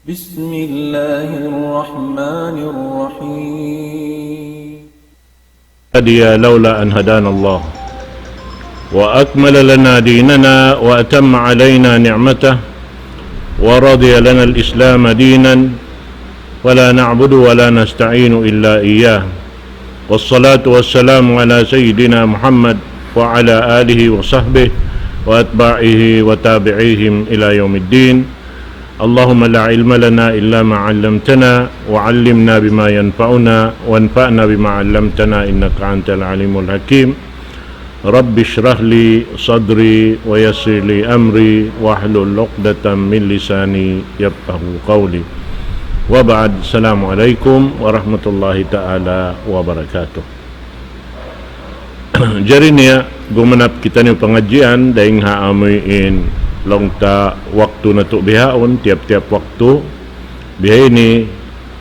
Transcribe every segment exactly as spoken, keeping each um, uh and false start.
بسم الله الرحمن الرحيم. هادي لولا أن هدانا الله وأكمل لنا ديننا وأتم علينا نعمته ورضي لنا الإسلام دينا ولا نعبد ولا نستعين إلا إياه. والصلاة والسلام على سيدنا محمد وعلى آله وصحبه وأتباعه وتابعيهم إلى يوم الدين. اللهم لا علم لنا إلا ما علمتنا، وعلمنا بما ينفعنا، وانفعنا بما علمتنا، إنك أنت العليم الحكيم. رب اشرح لي صدري ويسر لي أمري واحلل عقدة من لساني يفقهوا قولي. وبعد، السلام عليكم ورحمة الله تعالى وبركاته. Jari niya, gumanap kitaniyu pangadjian, dayng ha amuin laung ta waktu natu' bihaun, tiyap-tiyap waktu, biha ini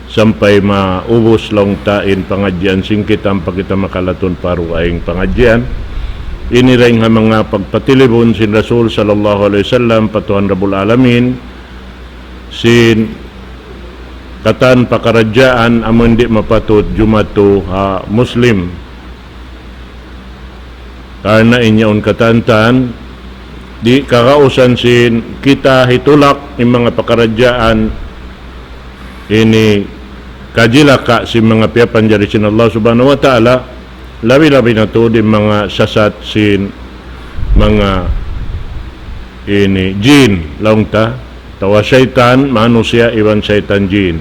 sampay maubus laung ta in pangadjian sin kita, ampa kita makalatun pa dugaing pangadjian. Ini dayng ha manga pagpatilibun sin Rasul sallallahu alayhi wasallam pa Tuhan Rabbul Alamin, sin katan pakaradjaan amun di' mapatut jumatu ha Muslim. Karna' in yaun katan-katan, di' kagausan sin kita hitulak in manga pakaradjaan ini kajilaka sin manga piyapanjari sin Allah Subhanahu wa Ta'ala, labi-labi na tuud in manga sasat sin manga ini jin, laung ta, atawa saytan manusiya' iban saytan jin.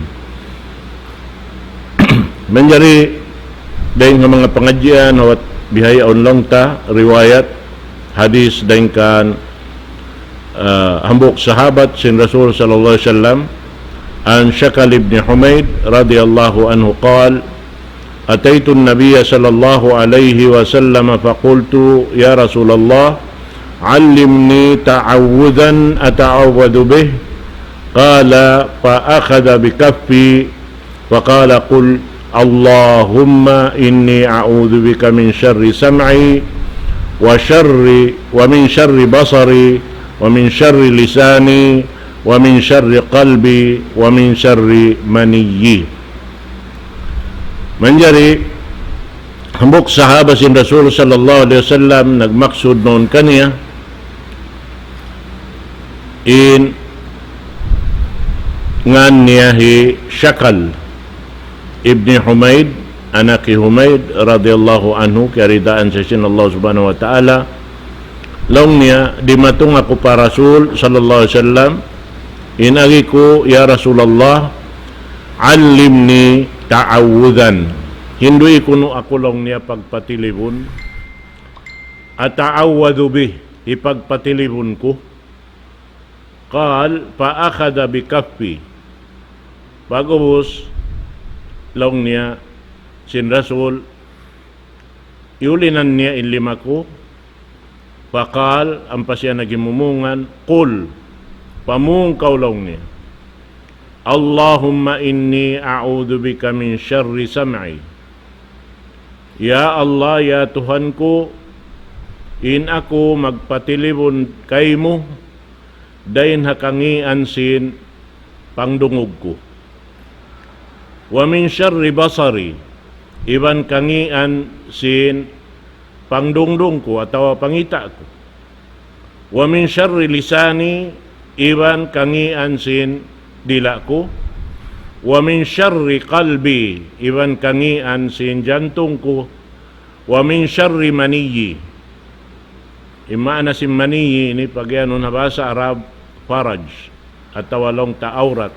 Manjari dayng ha manga pangadjian, awat bihaun laung ta, riwayat hadis dayng kan, ah, hambuuk sahabat sin Rasul sallallahu alayhi wasallam, عن شكل بن حميد رضي الله عنه قال: أتيت النبي صلى الله عليه وسلم فقلت: يا رسول الله، علمني تعوذا أتعوذ به. قال: فأخذ بكفي فقال: قل: اللهم إني أعوذ بك من شر سمعي وشر، ومن شر بصري ومن شر لساني ومن شر قلبي ومن شر منيي. Manjari, hambuuk sahaba sin Rasul sallallahu alayhi wasallam nagmaksud mawn kaniya, in ngan niya hi Shakal ibni Humaid, anak hi Humaid radiyallahu anhu, kiyaridaan siya sin Allah Subhanahu wa Ta'ala. Laung niya, dimatung aku pa Rasul sallallahu alayhi wasallam, in agi ku, "Ya Rasulullah, علمني تعوذا." Hindui kunu' aku, laung niya, pagpatilibun. "أتعوذ به," hipagpatilibun ku. قال: فأخذ بكفي. Pag'ubus, laung niya, sin Rasul, iyulinan niya in lima ku. فقال, ampa siya naghimumungan, "قل," pamung kaw, laung niya, "اللهم إني أعوذ بك من شر سمعي." Ya Allah, ya Tuhan ku, in aku magpatilibun kaymu dayn ha kangīan sin pangdungug ku. "ومن شر بصري," iban kangīan sin pangdungdung ku atawa pangita' ku. "ومن شر لساني," iban kangīan sin dila' ku. "ومن شر قلبي," iban kangīan sin jantung ku. "ومن شر منيي." In maana sin maniyi ini pag-iyanun ha bahasa Arab faraj, atawa laung ta awrat,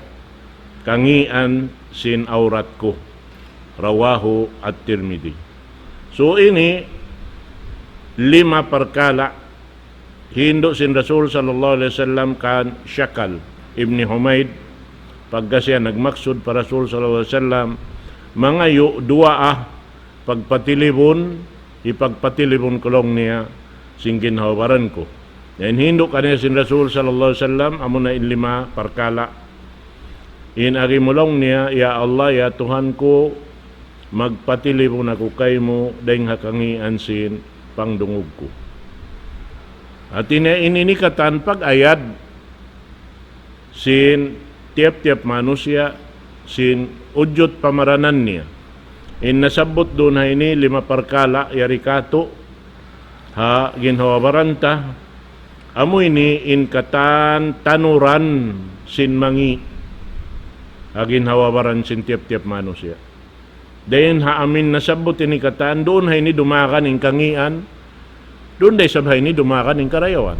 kangīan sin awrat ku. رواه الترمذي. So ini lima parkala' hindu' sin Rasul sallallahu alayhi wasallam kan Shakal ibni Humaid, pagka siya nagmaksud pa Rasul sallallahu alayhi wasallam, mangayu' duwaa pagpatilibun, hipagpatilibun ku, laung niya, sin ginhawa-baran ku. Na in hindu' kaniya sin Rasul sallallahu alayhi wasallam, amuna in lima parkala'. In agi mu, laung niya, "Ya Allah, ya Tuhan ku, magpatilibun aku kaymu dayn ha kangīan sin pangdungug ku." Hāti niya ini, ini katan pag-ayad sin tiyap-tiyap manusiya' sin ujud pamaranan niya. In nasabbut duun ha ini lima parkala' yari katu' ha ginhawa-baran ta, amu ini in katan tanuran sin mangi' ha ginhawa-baran sin tiyap-tiyap manusiya'. Dayn ha amin nasabbut ini katan, duun ha ini dumagan in kangian, duun da isab ha ini dumagan in karayawan.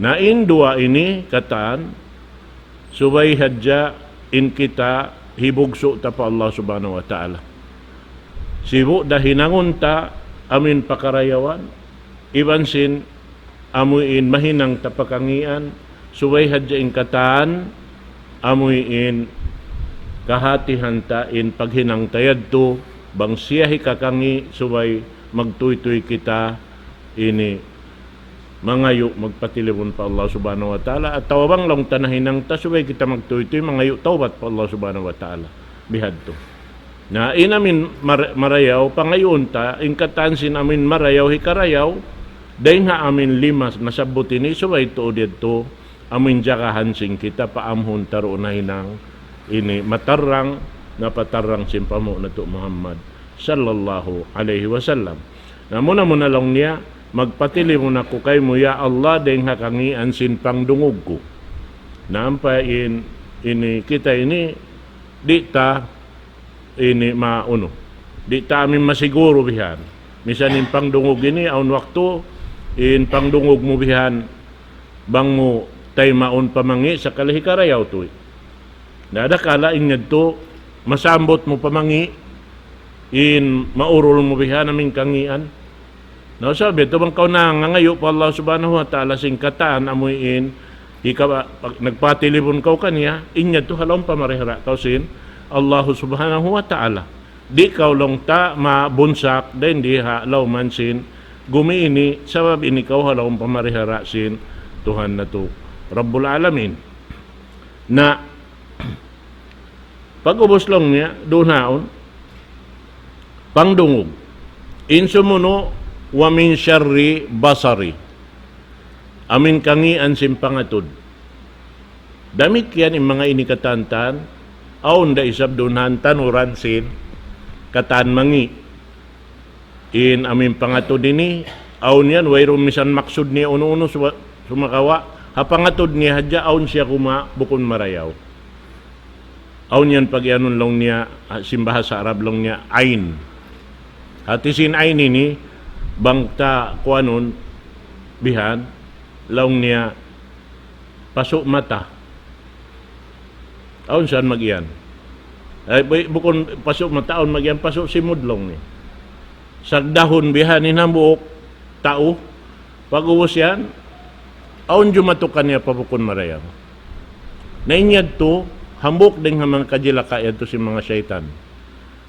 Na in duwa ini katan, subay hadja in kita hibugsu' ta pa Allah Subhanahu wa Ta'ala. Sibu' da hinangun ta amin pakarayawan, iban sin amu in mahinang ta pa kangian, subay hadja in katan, amu in kahatihan ta in paghinang ta yadtu, bang siya hikakangi' subay magtuytuy kita ini mangayu' magpatilibun pa Allah Subhanahu wa Ta'ala, atawa bang laung ta nahinang ta subay kita magtuytuy mangayu' tawbat pa Allah Subhanahu wa Ta'ala. Bihadtu. Na in amin mar-, marayaw, pangayuun ta, in katan sin amin marayaw, hikarayaw, dayn ha amin lima nasabbut ini, subay tuud yadtu, amin jagahan sin kita, paamhun ta duun nahinang, ini matarrang, napatarrang sin panghu' natu' Muhammad, sallallahu alayhi wasallam. Na muna-muna laung niya, magpatilibun aku kaymu, ya Allah, dayn ha kangian sin pangdungug ku. Na ampa in, ini, kita ini, di' ta ini maunu. Di' ta amin masiguru bihan. Misan in pangdungug ini, awn waktu, in pangdungug mu bihan, bang mu taymaun pa mangi', sakali hikarayaw tuud. Na adakala in yadtu, masambut mu pa mangi', in maurul mu bihan amin kangian. Na, sabab yadtu bang kaw nangangayu' pa Allah Subhanahu wa Ta'ala sin katan amu in, ikaw, pag nagpatilibun kaw kaniya, in yadtu ha lawm pamarihara kaw sin Allah Subhanahu wa Ta'ala. Di' kaw laung ta mabunsak dayn di ha lawman sin gumi ini, sabab in ikaw ha lawm pamarihara sin Tuhan natu' Rabbul Alamin. Na, pag'ubus laung niya, duun haun, pangdungug. In sumunu', ومن شر بصري. Amin kangian sin pangatud. Damikkiyan in manga ini katan-katan, awn da isab duun ha tanuran sin katan mangi'. In amin pangatud ini, awn yan, wayruun misan maksud niya unu-unu suma-, sumagawa', ha pangatud niya hadja awn siya guma bukun marayaw. Awn yan pagiyanun laung niya, ah, sin bahasa Arab laung niya, ain. Hati sin ain ini, bang ta kuanun, bihan, laung niya, pasu' mata. Awn saan magiyan. Ay, bu-, bukun pasu' mata, awn magiyan, pasu' simud laung niya. Sagdahun bihan in hambuuk tau, pag'ubus yan, awn jumatu kaniya pa bukun marayaw. Na in yadtu, hambuuk dayn ha manga kajilaka yadtu sin manga saytan,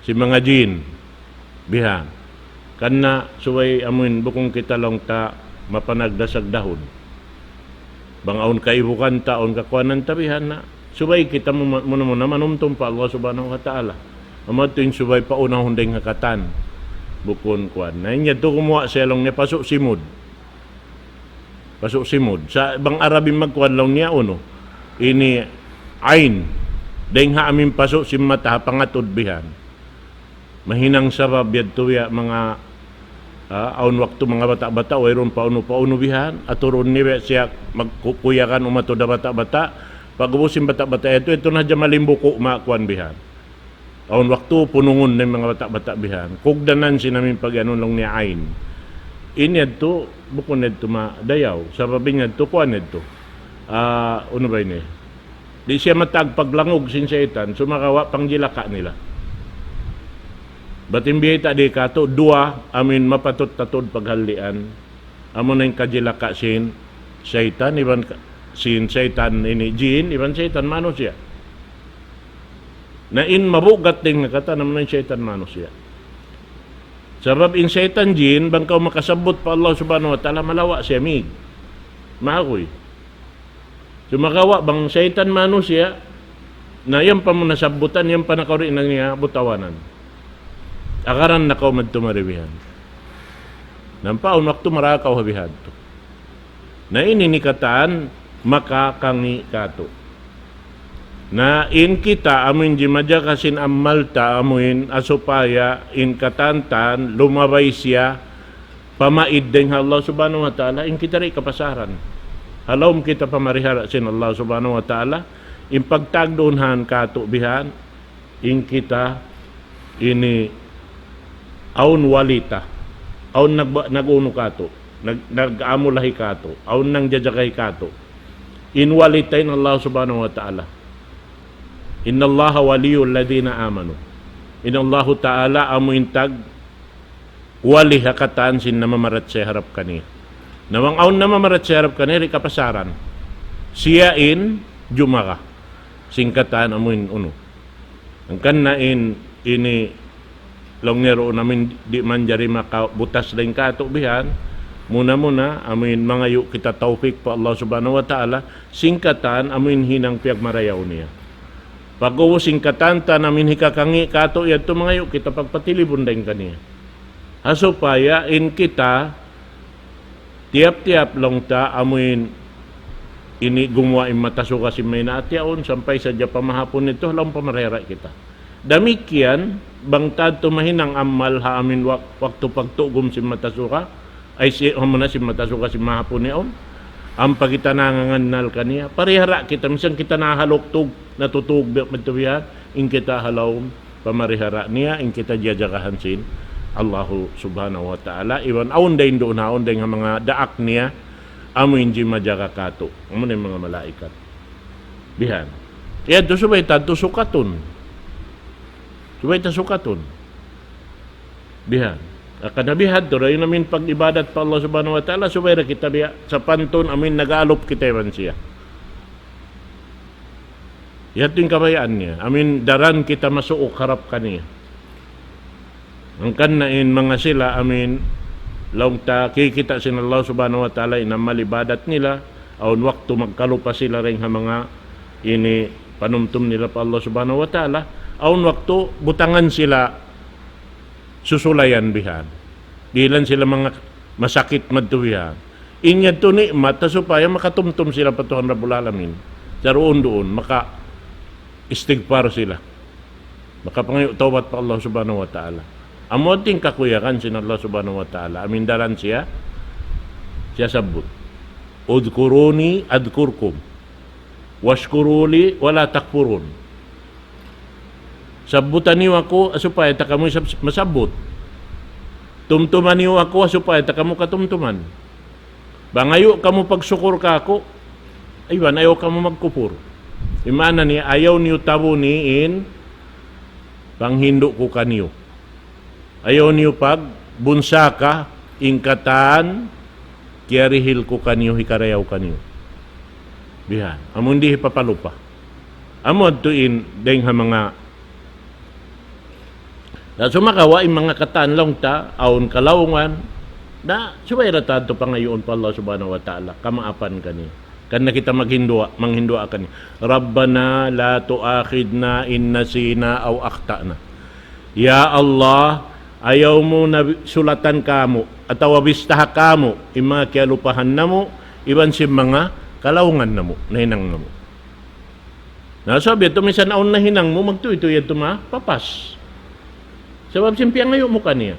sin manga jin, bihan. Karna' subay amuin bukun kita laung ta mapanagda sagdahun. Bang awn kaibugan ta, awn kakuanan ta bihan na. Subay kita mu-, muna-muna manumtum pa Allah Subhanahu wa Ta'ala. Amu yadtu in subay paunahun dayn ha katan. Bukun kuan. Na in yadtu gumuwa' siya laung niya pasu' simud. Pasu' simud. Sa' bang Arab in magkuan laung niya unu. Ini ain. Dayn ha amin pasu' sin mata ha pangatud bihan. Mahinang sabab yadtu biya' manga, ah, awn waktu manga bata'-bata', wayruun paunu-paunu bihan, aturun niya biya' siya magkukuyagan umatud ha bata'-bata', pag'ubus sin bata'-bata' yadtu, yadtu na hadja malimbuku' makuan bihan. Awn waktu punungun na in manga bata'-bata' bihan. Kugdanan sin amin pagiyanun laung niya ain. In yadtu, bukun yadtu madayaw. Sabab in yadtu, kuan yadtu. Ah, unu ba ini? Di' siya matag paglangug sin saytan, sumagawa' pangjilaka nila. Bat in biyayta' di katu', duwa, amin mapatut-tatud paghalian. Amu na in kajilaka sin saytan, iban ka-, sin saytan ini jin, iban saytan manusiya'. Na in mabugat dayn ha katan, amu na in saytan manusiya'. Sabab in saytan jin, bang kaw makasabbut pa Allah Subhanahu wa Ta'ala, malawa' siya mig. Maaguy. Sumagawa' bang saytan manusiya', na yan pa mu nasabbutan, yan pa na kaw di' na niya butawanan. Agaran na kaw madtu mari bihan. Nampa awn waktu mara kaw ha bihadtu. Na ini in katan makakangi' katu'. Na in kita amuin jimajaga sin amal ta amuin supaya in katantan lumabay siya pamaid dayn ha Allah Subhanahu wa Ta'ala, in kita di' kapasaran. Halaum kita pamarihara sin Allah Subhanahu wa Ta'ala, in pagtagdun han katu' bihan, in kita ini awn walita, awn nag-, nag-unu katu', nag-, nag-amulahi katu', awn nangjajagahi katu'. In walita in Allah Subhanahu wa Ta'ala. إن الله ولي الذين آمنوا. In Allahu Ta'ala amu in tag wali ha katan sin namamarachaya harap kaniya. Na bang awn namamarachaya harap kaniya, di' kapasaran. Siya in jumaga sin katan amu in unu. Hangkan na in ini laung niya duun amuin di' manjari makabutas dayn katu' bihan. Muna-muna, amuin mangayu' kita tawfik pa Allah Subhanahu wa Ta'ala, sin katan amuin hinang piyagmarayaw niya. Pag-ubus sin katan ta amuin hikakangi' katu', yadtu mangayu' kita pagpatilibun dayn kaniya. Ha supaya in kita tiyap-tiyap laung ta amuin ini gumuwa' in mata suga sin maynaat yaun, sampay sadja pa mahapun yadtu, laung pamarihara kita. Damikkiyan, bang ta yadtu mahinang amal ha amuin wak-, waktu pagtugum sin mata suga, ay si, amu na sin mata suga sin mahapun yaun, ampa kita nangangannal kaniya, parihara kita, minsan kita nahaluktug, natutug, bi-, madtu bihan, in kita ha lawm pamarihara niya, in kita jajagahan sin Allahu Subhanahu wa Ta'ala. Iban awn dayn duun, awn dayn ha manga daak niya, amu in jimajaga katu'. Amu na in manga malaikat. Bihan. Yadtu subay ta yadtu sukatun. Subay ta sukatun. Bihan. Hangkan na bihan, tuud in amuin pag-ibadat pa Allah Subhanahu wa Ta'ala, subay da kita biya' sapantun amuin nag-aalup kita iban siya. Yadtu in kabayaan niya. Amuin daran kita masuuk harap kaniya. Hangkan na in manga sila, amuin laung ta kikita' sin Allah Subhanahu wa Ta'ala in amal ibadat nila, awn waktu magkalupa sila dayn ha manga ini panumtum nila pa Allah Subhanahu wa Ta'ala, awn waktu butangan sila susulayan bihan. Dihilan sila manga masakit madtu bihan. In yadtu ni'mat ta supaya makatumtum sila pa Tuhan Rabbul Alamin. Sa' duun-duun, maka-istighfar sila. Makapangayu' tawbat pa Allah Subhanahu wa Ta'ala. Amu yadtu in kakuyagan sin Allah Subhanahu wa Ta'ala. Amuin daran siya, siya sabbut. اذكروني أذكركم واشكروا لي ولا تكفرون. Sabbuta niyu aku, supaya ta kamu isab-, masabbut. Tumtuma niyu aku, supaya ta kamu katumtuman. Bang ayaw kamu pagsukur kaku', iban ayaw kamu magkupur. In maana niya, ayaw niyu tabuni in panghindu' ku kaniyu. Ayaw niyu pagbunsaka in katan kiyarihil ku kaniyu, hikarayaw kaniyu. Bihan. Amu in di' hipapalupa. Amu yadtu in dayn ha manga, na sumagawa' in manga katan laung ta, awn kalaungan, na subay da ta yadtu pangayuun pa Allah Subhanahu wa Ta'ala, kamaapan kaniya. Hangkan na kita maghinduwa, manghinduwa kaniya. ربنا لا تؤاخذنا إن نسينا أو أخطأنا. Ya Allah, ayaw mu na sulatan kamu', atawa bistaha kamu', in manga kiyalupahan namu', iban sin manga kalaungan namu', nahinang namu'. Na, sabab yadtu minsan awn nahinang mu, magtuy-tuy yadtu mapapas. Sabab sin piyangayu' mu kaniya.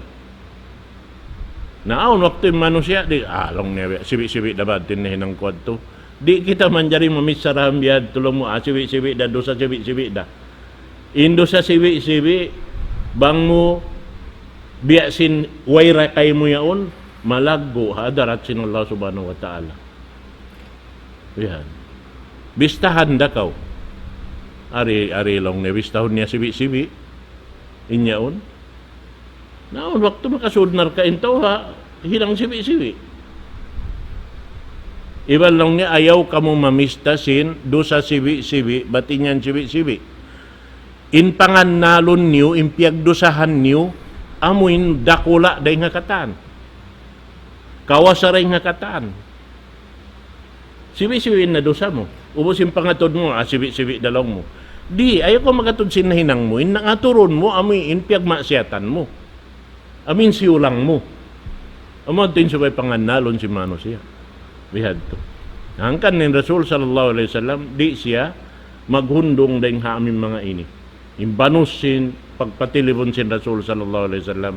Na awn waktu in manusiya', di', ah, laung niya, sibi'-sibi' da ba in nahinang ku yadtu. Di' kita manjari mamichara biya' yadtu laung mu, ah, sibi'-sibi' da, dusa sibi'-sibi' da. In dusa sibi'-sibi', bang mu biya' sin way ra kaymu yaun, malaggu' ha hadarat sin Allah Subhanahu wa Ta'ala. Yan. Bistahan da kaw. Ari, ari laung niya, bistahun niya sibi'-sibi'. In yaun. Na, awn waktu makasud narka' in tau ha hinang sibi'-sibi'. Iban laung niya, ayaw kamu mamista sin dusa sibi'-sibi', bat in yan sibi'-sibi'. In pangannalun niyu, in piyagdusahan niyu, amu in dakula' dayn ha katan. Kawasa dayn ha katan. Sibi'-sibi' in nadusa mu. Ubus in pangatud mu, ah, sibi'-sibi' da laung mu. Di', ayaw kaw makatud sin nahinang mu. In nangaturun mu, amu in piyagmaksiyatan mu. Amu in siyulang mu. Amu yadtu in subay pangannalun sin manusiya'. Bihadtu. Hangkan in Rasul sallallahu alayhi wasallam, di' siya maghundung dayn ha amin manga ini. In banus sin pagpatilibun sin Rasul sallallahu alayhi wasallam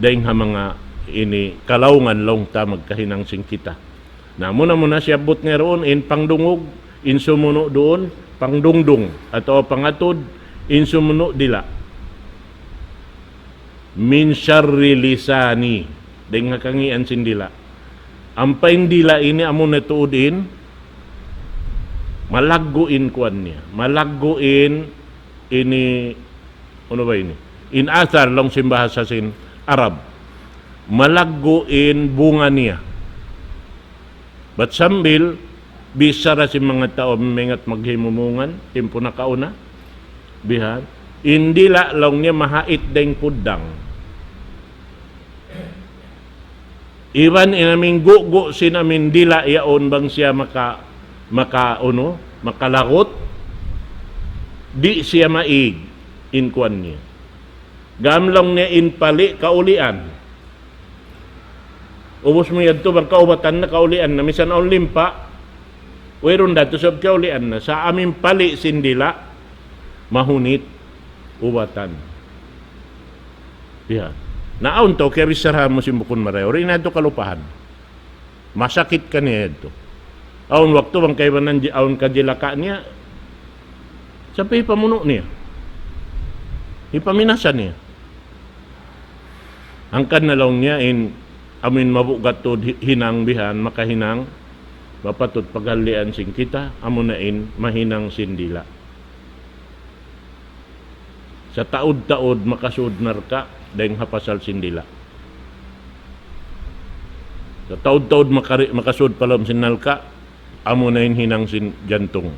dayn ha manga ini kalaungan laung ta magkahinang sin kita. Na muna-muna siyabbut niya duun in pangdungug, in sumunu' duun pangdungdung, atawa pangatud, in sumunu' dila'. Min sharri lisani, dayn ha kangīan sin dila'. Ampa in dila' ini amuna tuud in malaggu' in kuwan niya. Malaggu' in ini, unu ba ini? In athar laung sin bahasa sin Arab. Malaggu' in bunga niya. Bat sambil bichara sin manga tau maingat maghimumungan, timpu nakauna, bihan. In dila' laung niya mahait dayn puddang. Iban in amin gugu' sin amin dila' yaun bang siya maka, maka unu, makalagut, di' siya maig in kuwan niya. Gam laung niya in pali' kaulian. Ubus mu yadtu bang kaubatan na, kaulian na, misan awn limpa, wayruun da tu sabab kaulian na. Sa' amin pali' sin dila', mahunit ubatan. Ya. Na awn tau kiyabicharahan mu sin bukun marayaw. Di' na yadtu kalupahan. Masakit kaniya yadtu. Awn waktu bang kaibanan ji-, awn kajilaka niya, sampay hipamunu' niya. Hipaminasa niya. Hangkan na laung niya in amin mabugat tuud hi-, hinang bihan, makahinang, mapatut paghalian sin kita, amuna in mahinang sin dila'. Sataud-taud makasud narka' dayn ha pasal sin dila'. Sataud-taud makari-, makasud pa lawm sin narka', amuna in hinang sin jantung.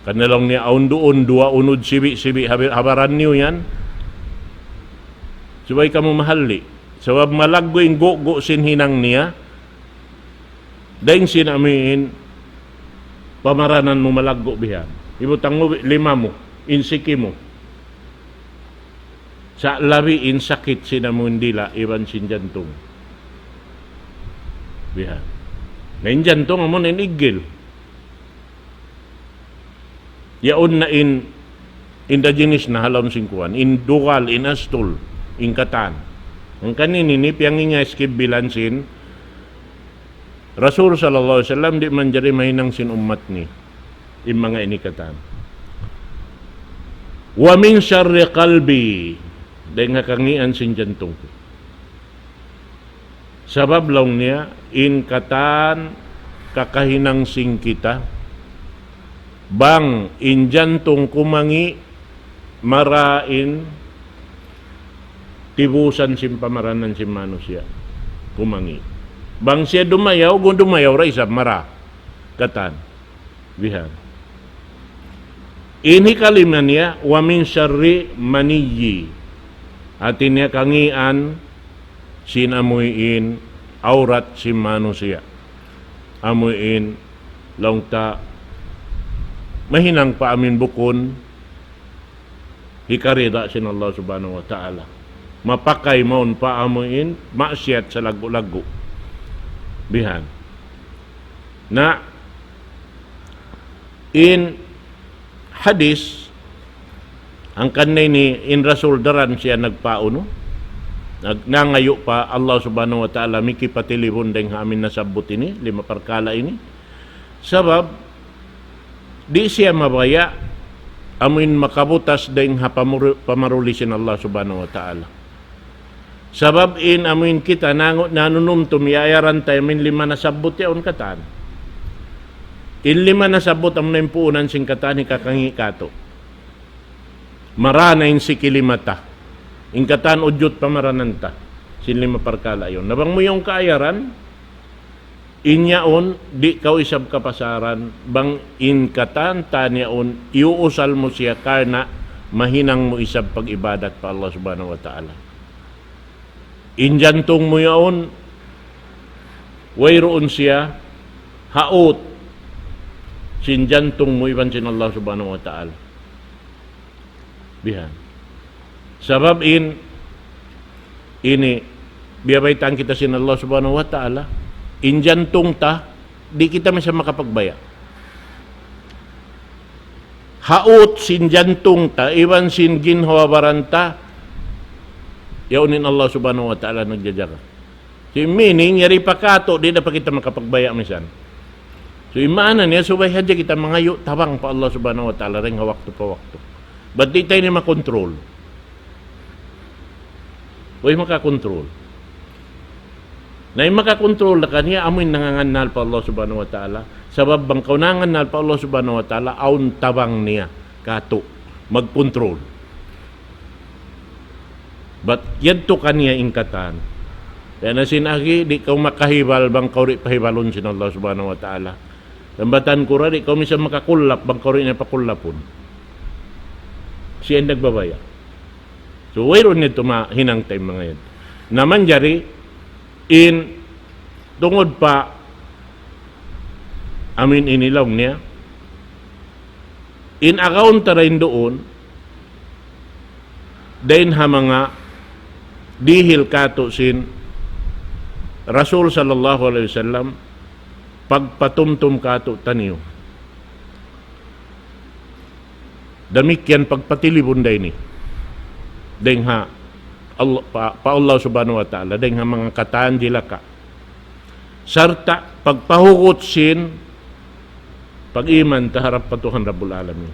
Karna' laung niya awn duun duwa unud sibi'-sibi' habi-, habaran niyu yan. Subay kamu mahalli'. Sabab malaggu' in gugu' sin hinang niya. Dayn sin amin pamaranan mu malaggu' bihan. Ibutang mu lima mu, in siki mu. Sa' labi in sakit sin amu in dila' iban sin jantung. Bihan. Na in jantung amu in iggil. Yaun na in, in da jinis na ha lawm sin kuwan. In dugal, in astul, in katan. Hangkan ini, ini piyanginga iskib bilan sin Rasul sallallahu alayhi wasallam di' manjari mahinang sin ummat niya. In manga ini katan. Wa min sharri qalbi. Dayn ha kangīan sin jantung ku. Sabab laung niya, in katan kakahinang sin kita, bang in jantung kumangi', mara in tibusan sin pamaranan sin manusiya'. Kumangi'. Bang siya dumayaw, gun dumayaw ra isab mara. Katan. Bihan. In hikalima niya, wa min sharri maniyyi. Hati niya kangīan sin amuin awrat sin manusiya'. Amuin laung ta mahinang pa amin bukun hikarida sin Allah Subhanahu wa Ta'ala. Mapakay mawn pa amuin maksiyat salaggu'-laggu'. Bihan. Na in hadis, hangkan na ini in Rasul daran siya nagpaunu, nag-, nangayu' pa Allah Subhanahu wa Ta'ala mikipatilibun dayn ha amin nasabbut ini, lima parkala' ini. Sabab, di' siya mabaya' amuin makabutas dayn ha pamuru-, pamaruli sin Allah Subhanahu wa Ta'ala. Sabab in amuin kita nangu-, nanunumtum iyaayaran ta amuin lima nasabbut yaun katan. In lima nasabbut amuna in puunan sin katan hikakangi' katu'. Mara na in siki lima ta. In katan ujut pamaranan ta. Sin lima parkala' yaun. Na bang mu yaun kaayaran, in yaun, di' kaw isab kapasaran, bang in katan-katan yaun, iyuusal mu siya karna' mahinang mu isab pag-ibadat pa Allah Subhanahu wa Ta'ala. In jantung mu yaun, wayruun siya, haut, sin jantung mu iban sin Allah Subhanahu wa Ta'ala. Bihan. Sabab in, ini, biyabaytaan kita sin Allah Subhanahu wa Ta'ala, in jantung ta, di' kita misa makapagbaya'. haut sin jantung ta, iban sin ginhawa-baran ta, yaun in Allah Subhanahu wa Ta'ala nagjajaga. Sin meaning, yari pa katu', di' na pa kita makapagbaya' misan. So, in maana niya, subay hadja kita mangayu' tabang pa Allah Subhanahu wa Ta'ala, dayn ha waktu pa waktu. Bat di' ta ini makontrol. Way makakontrol. Na in makakontrol da kaniya, amu in nangangannal pa Allah Subhanahu wa Ta'ala. Sabab bang kaw nangangannal pa Allah Subhanahu wa Ta'ala, awn tabang niya katu', magkontrol. Bat yadtu kaniya in katan. Kaya na sin agi, di' kaw makahibal bang kaw di' pahibalun sin Allah Subhanahu wa Ta'ala. Sambatan ku ra, di' kaw misan makakullap bang kaw di' niya pakullapun. Siya in nagbabaya'. So, wayruun nito mahinang time mga yan. Na manjari, in tungud pa amin ini laung niya, in agaun ta dayn duun, dayn ha manga dihil katu' sin Rasul sallallahu alayhi wasallam, pagpatumtum katu' taniyu. Damikkiyan pagpatilibun da ini. Dayn ha Allah, pa, pa Allah Subhanahu wa Ta'ala, dayn ha manga katan jilaka. Sarta' pagpahugut sin pag-iman ta harap pa Tuhan Rabbul Alamin.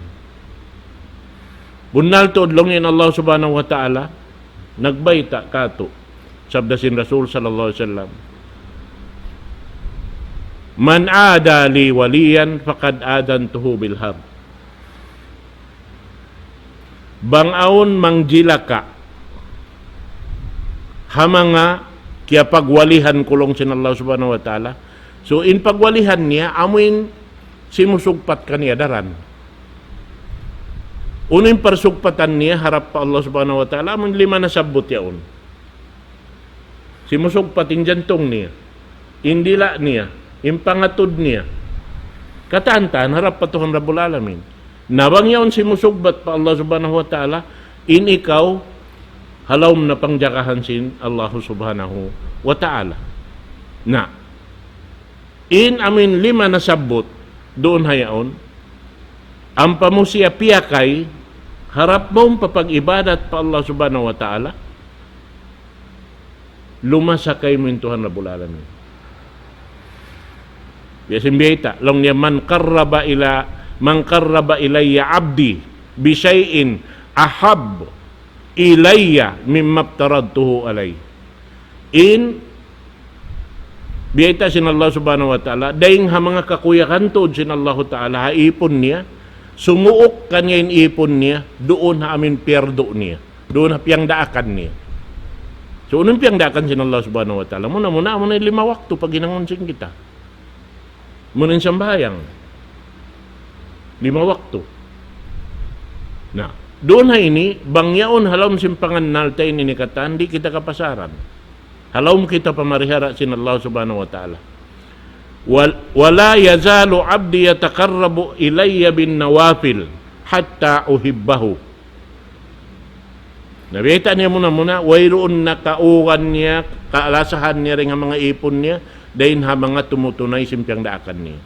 Bunnal tuud laung in Allah Subhanahu wa Ta'ala, nagbayta' katu'. Sabda sin Rasul sallallahu alayhi wasallam, من عادى لي وليا فقد آذنته بالحرب. Bang awn mangjilaka ha manga kiyapagwalihan ku laung sin Allah Subhanahu wa Ta'ala. So, in pagwalihan niya, amu in simusugpat kaniya daran. Unu in parsugpatan niya harap pa Allah Subhanahu wa Ta'ala, amu in lima nasabbut yaun. Simusugpat in jantung niya, in dila' niya, in pangatud niya. Katan-katan harap pa Tuhan Rabbul Alamin. Na bang yaun simusugpat pa Allah Subhanahu wa Ta'ala, in ikaw ha lawm na pangjagahan sin Allah Subhanahu wa Ta'ala. Na, in amin lima nasabbut, duun ha yaun, ampa mu siya piyakay, harap mu pa pag-ibadat pa Allah Subhanahu wa Ta'ala, lumasa kaymu in Tuhan Rabbul Alamin. Biya' sin biyayta', laung niya, من قرب إلى، من قرب إلي عبدي بشيء أحب إلي مما افترضته عليه. In biyayta' sin Allah Subhanahu wa Ta'ala, dayn ha manga kakuyagan tuud sin Allahu Ta'ala ha ipun niya, sumuuk kaniya in ipun niya, duun ha amin piyardu niya, duun ha piyangdaakan niya. So, unu in piyangdaakan sin Allah Subhanahu wa Ta'ala? Muna-muna, muna in lima waktu paghinangun sin kita. Muna in sambahayang lima waktu. Na, duun ha ini, bang yaun ha lawm sin pangannal ta ini katan, di' kita kapasaran. Ha lawm kita pamarihara sin Allah Subhanahu wa Ta'ala. ولا يزال عبدي يتقرب إلي بالنوافل حتى أحبه. Na, biyayta' niya muna-muna, wayruun na kaugan niya, kalasahan niya dayn ha manga ipun niya, dayn ha manga tumutunay sin piyangdaakan niya.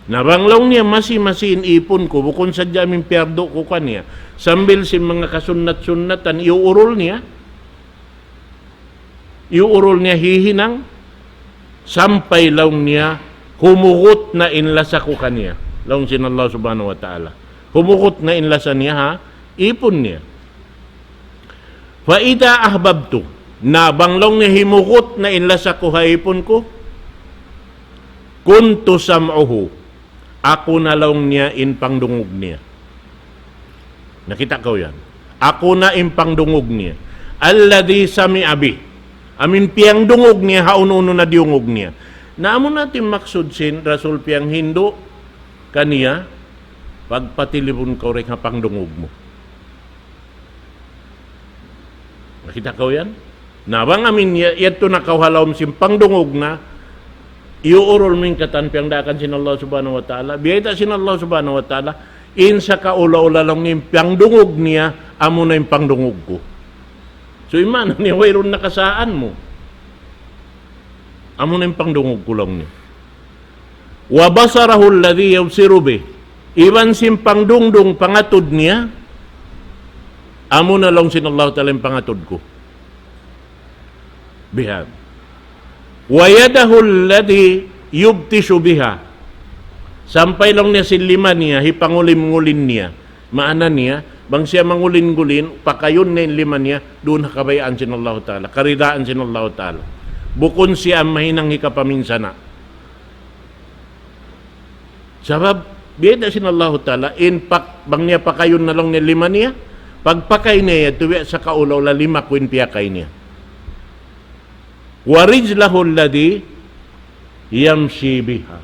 Na bang laung niya masi-masi in ipun ku, bukun sadja amin piyardu ku kaniya, sambil sin manga kasunnat-sunnatan, iyuurul niya, iyuurul niya hihinang, sampay laung niya, humugut na in lasa ku kaniya. Laung sin Allah Subhanahu wa Ta'ala. Humugut na in lasa niya ha ipun niya. فإذا أحببته, na bang laung niya himugut na in lasa ku ha ipun ku, كنت سمعه, aku na laung niya in pangdungug niya. Nakita' kaw yan? Aku na in pangdungug niya. الذي سمع به. Amin piyangdungug niya, ha unu-unu na diyungug niya. Na amu na in maksud sin Rasul piyanghindu' kaniya, pagpatilibun kaw dayn ha pangdungug mu. Nakita' kaw yan? Na bang amin ya-, yadtu na kaw ha lawm sin pangdungug na, iyuurul mu in katan piyangdaakan sin Allah Subhanahu wa Ta'ala. Biyayta' sin Allah Subhanahu wa Ta'ala, in sakaula-ula laung niya in pangdungug niya, amu na in pangdungug ku. So, in maana niya, wayruun na kasaan mu. Amu na in pangdungug ku laung niya. وبصره الذي يبصر به. Iban sin pangdungdung pangatud niya, amu na laung sin Allahu Ta'ala in pangatud ku. Bihan. ويده التي يبطش بها. Sampay laung niya sin lima niya, hipangulim-ngulim niya. Maana niya, bang siya mangulin-ngulin, pakayun na in lima niya, duun ha kabayaan sin Allahu Ta'ala, karidaan sin Allahu Ta'ala. Bukun siya mahinang hikapaminsana'. Sabab, biyayta' sin Allahu Ta'ala, in pak-, bang niya pakayun na laung niya lima niya, pagpakay niya yadtu biya' sa kaula-ula lima ku in piyakay niya. ورجله التي يمشي بها.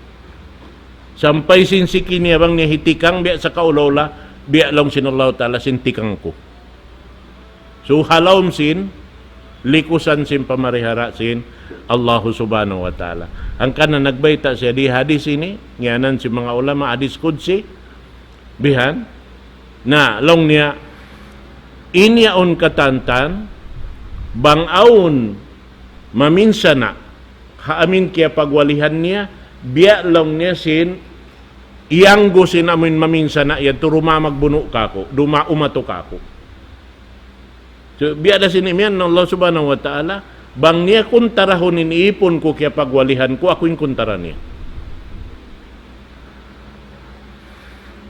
Sampay sin siki niya bang niya hitikang biya' sa kaula-ula, biya' laung sin Allahu Ta'ala sin tikang ku. So, ha lawm sin, likusan sin pamarihara sin Allahu Subhanahu wa Ta'ala. Hangkan na nagbayta' siya di hadis ini, ngiyanan sin manga ulama, hadis qudsi, bihan, na, laung niya, in yaun katantan, bang awn maminsana', ha amin kiyapagwalihan niya, biya' laung niya sin, iyanggu sin amin maminsana', yadtu duma magbunu' kāku', duma umatu kāku'. So, biya' da sin imiyan na Allah Subhanahu wa Ta'ala, bang niya kuntarahun in ipun ku kiyapagwalihan ku, aku in kuntara niya.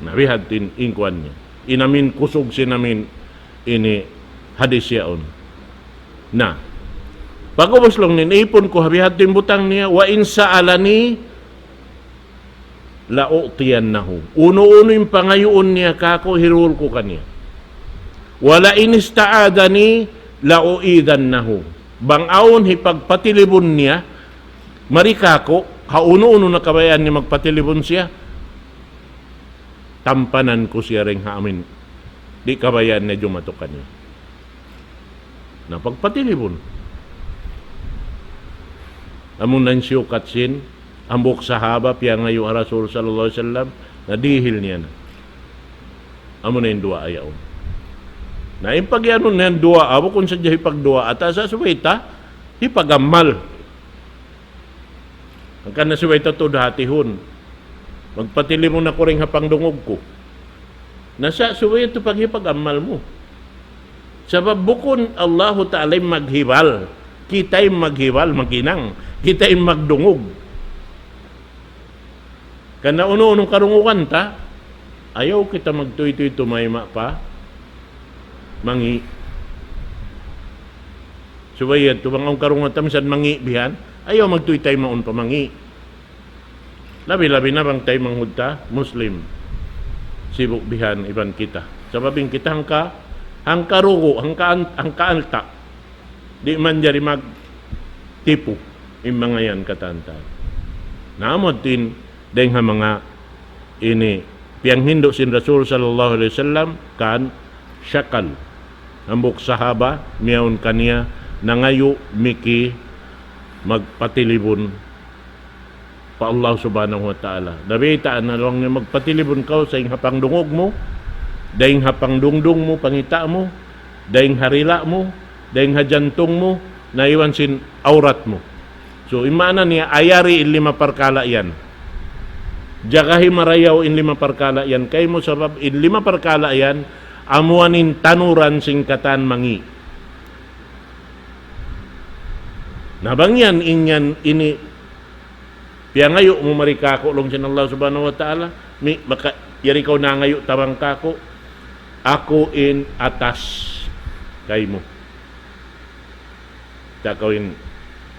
Na, bihadtu in, in kuwan niya. In amin kusug sin amin ini hadis yaun. Na, pag'ubus laung niya in ipun ku, ha bihadtu in butang niya, وإن سألني لأعطينه. Unu-unu in pangayuun niya kāku', hiruhul ku kaniya. ولئن استعاذني لأعيذنه. Bang awn hipagpatilibun niya mari kāku', ha unu-unu na kabayaan niya magpatilibun siya, tampanan ku siya dayn ha amin di' kabayaan niya jumatu kaniya. Na, pagpatilibun. Amu na in siyukat sin hambuuk sahaba piyangayu' ha Rasul sallallahu alayhi wasallam, na dihil niya na. Amu na in duwaa yaun. Na, in pag'iyanun niya duwaa, bukun sadja hipagduwaa, ta sa' subay ta hipag-amal. Hangkan na subay ta tuud hatihun. Magpatilibun aku dayn ha pangdungug ku. Na sa' subay yadtu paghipag-amal mu. Sabab bukun Allahu Ta'ala in maghibal. Kita in maghibal, maghinang. Kita in magdungug. Karna' unu-unu karungugan ta, ayaw kita magtuytuy tumayma' pa mangi'. Subay yadtu bang awn karungugan ta misan mangi' bihan, ayaw magtuytuy mawn pa mangi'. Labi-labi na bang taymanghud ta Muslim. Sibu' bihan iban kita. Sabab in kita hangka, hangka rugu', hangka an-, hangka alta'. Di' manjari magtipu in manga yan katantan. Na, amu yadtu in dayng ha manga ini piyanghindu' sin Rasul sallallahu alayhi wasallam kan shakal. Hambuuk sahaba, miyawn kaniya nangayu' miki magpatilibun pa Allah Subhanahu wa Ta'ala. Nabaytaan na laung niya, magpatilibun kaw sa in ha pangdungug mu, dayn ha pangdungdung mu, pangita' mu, dayn ha dila' mu, dayn ha jantung mu, na iban sin awrat mu. So, in maana niya, ayari in lima parkala' yan. Jagahi marayaw in lima parkala' yan kaymu, sabab in lima parkala' yan, amu yan in tanuran sin katan mangi'. Na bang yan, in yan, ini, piyangayu' mu mari kāku' laung sin Allah Subhanahu wa Ta'ala, mi-, maka, yari kaw nangayu' tabang kāku', aku in atas kaymu. Ta kaw in,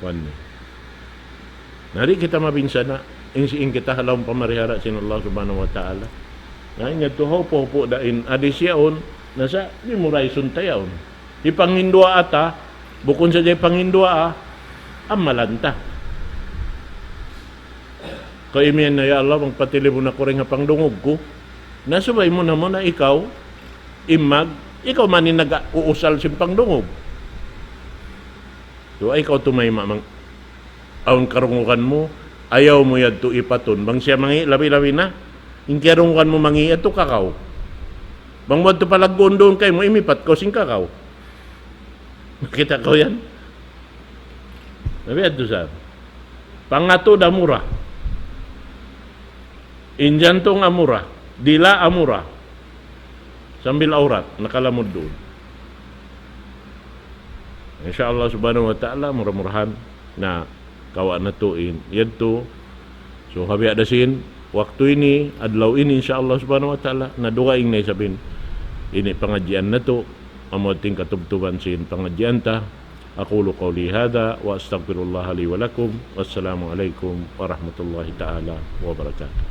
kuwan ni. Na di' kita mabinsana', in si-, in kita ha lawm pamarihara sin Allah Subhanahu wa Ta'ala. Na in yadtu hawpu-hawpu da in hadis yaun, na sa' memorize-un ta yaun. Hipanghinduwaa ta, bukun sadja hipanghinduwaa, amalan ta. Kaw imiyan na, "Ya Allah, magpatilibun aku dayn ha pangdungug ku." Na subay muna-muna ikaw, in mag-, ikaw man in nag-uusal sin pangdungug. So, ayaw kaw tumayma' mang-, awn karungugan mu, ayaw mu yadtu ipatun. Bang siya mangi', labi-labi na, in kiyarungugan mu mangi', yadtu kakaw. Bang mu yadtu palagguun duun kaymu, imipat kaw sin kakaw. Kita' kaw yan? Labi yadtu sa. Pangatud amura. In jantung amura. dila amura. Sambil awrat, nakalamud duun. Insya Allah subhanahu wa ta'ala, mura-murahan na kawa' natu' in yadtu. So, ha biya' da sin, waktu ini, adlaw ini, insya Allah subhanahu wa ta'ala, na dugaing na isab in ini pangadjian natu', amu in katubtuban sin pangadjian ta. أقول قولي هذا وأستغفر الله لي ولكم. والسلام عليكم ورحمة الله تعالى وبركاته.